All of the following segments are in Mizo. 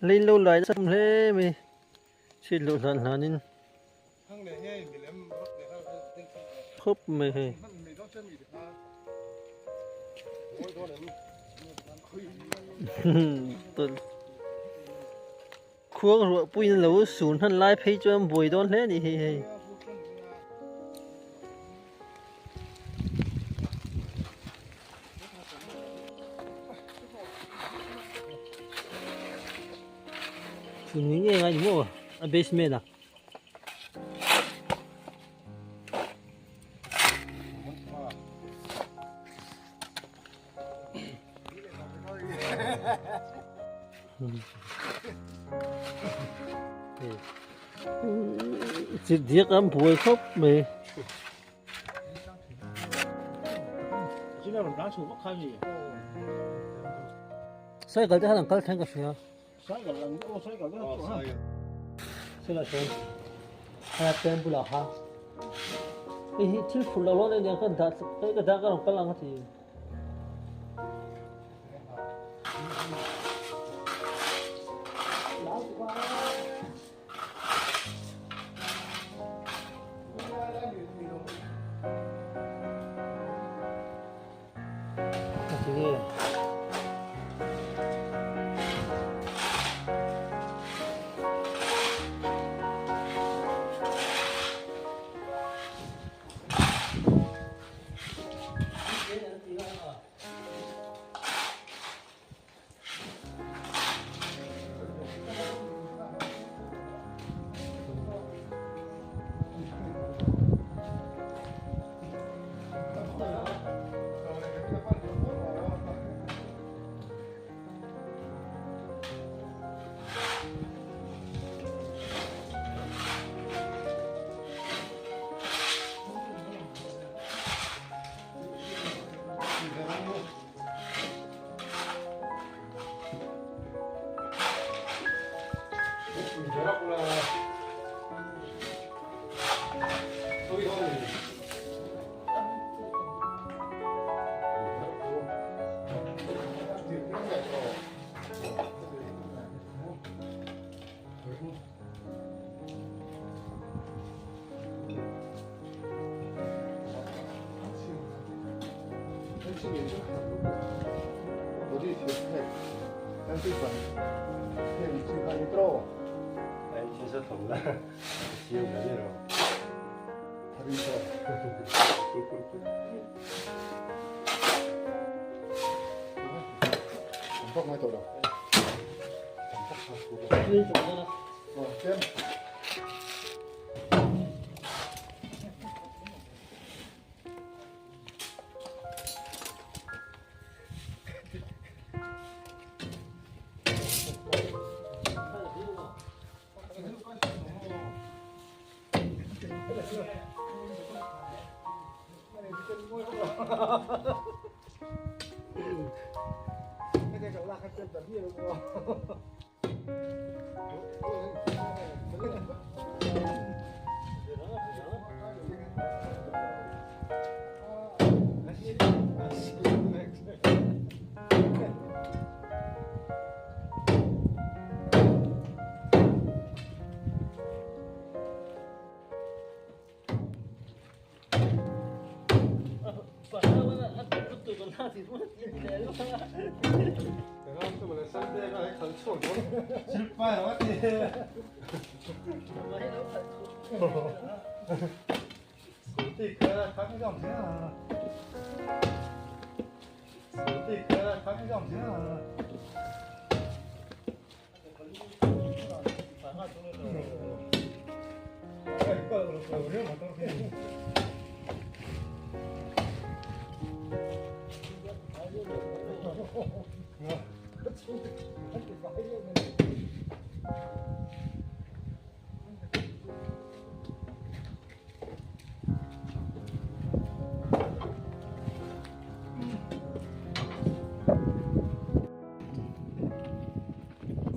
Lei lo lai nasa hle mai chhit loh hlan hlan in khawp mai hei. Khuang ruah puiin lo sun hman lai phei chuan buai dawn hle a ni hei hei. Chhun ni ngei ngai ni maw a basement ah. Chit diak an buai khawp mai. Cycle te khan an kal thleng ka hria. Helai pen bulah khan hei hi thil phurh loh loh ania ka dah ka dah ka rawn kal ang a ti.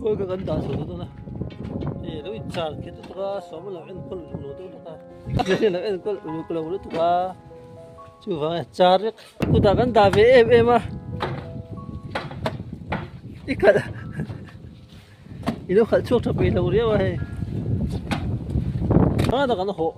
Khawi ka kan dah chho dawn a hei lo in char khet lutuk a sawm lo enkawl uluk lo deuh lutuk a lo enkawl uluk lo lutuk a chuvang a char vek kutah kan dah ve em em a i khalh. I lo khalh chhuak tha peih lo riau a hei. Hma tak an hawh.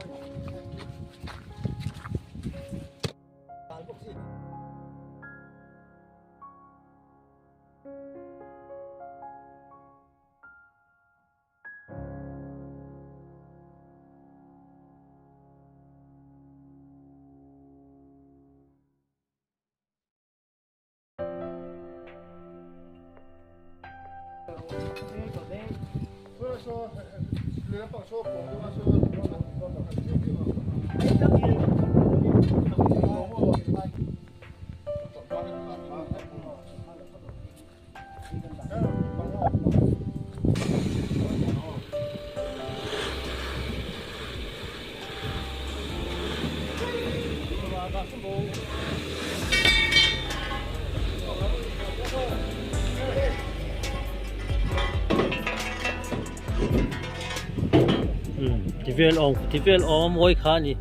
Ti vel awm ti vel awm mawi kha a ni.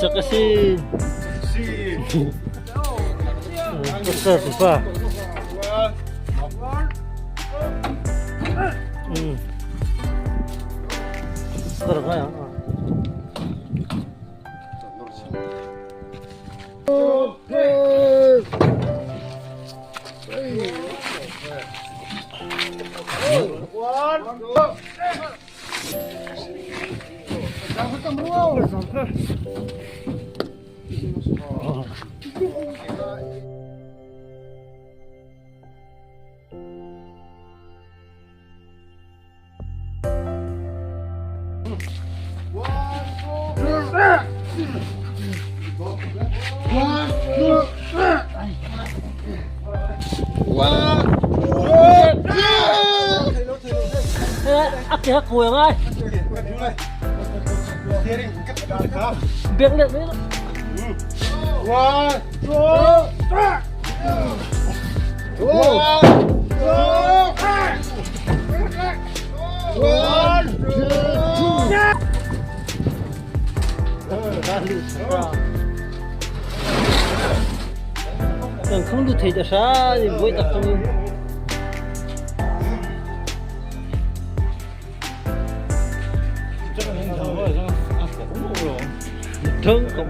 Chak asin. Pasal pa. 들어가요. A ke a kuai ngai. Biak let mai. One, two, three. One, two, three. One, two, three. Kan khang lu thei ta sha ni buai tak chungin. Thang ko.